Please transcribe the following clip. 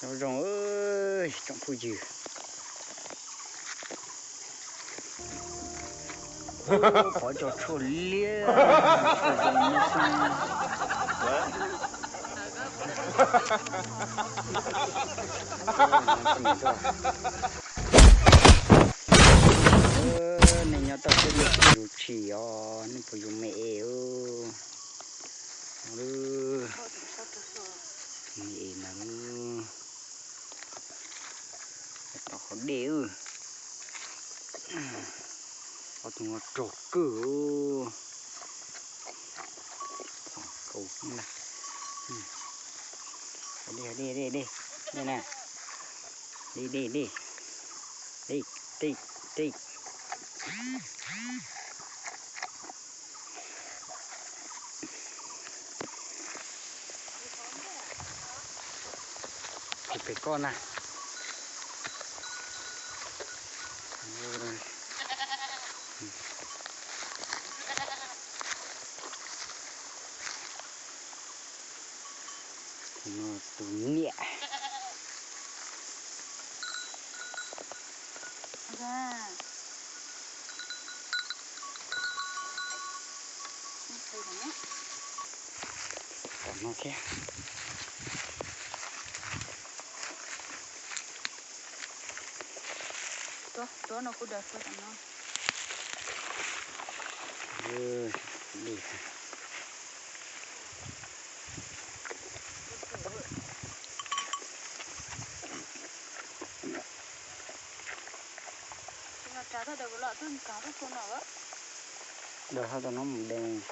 Nyob zoo tsoom phooj ywg. Pov cog tshuaj liab, nej nyob toj siab nej puas yus tshis os, nej puas yus me es? Me es na, tom qhov dej. Ob tug no rog kawg. Kaus na. Dej, dej, dej, dej na. Dej, dej, dej. Dej, dej, dej. Tus pem koj na. Tus niam. Tom no thiab. Tuav no kuv daws tuav tom no. Daws hab tom no mus deev.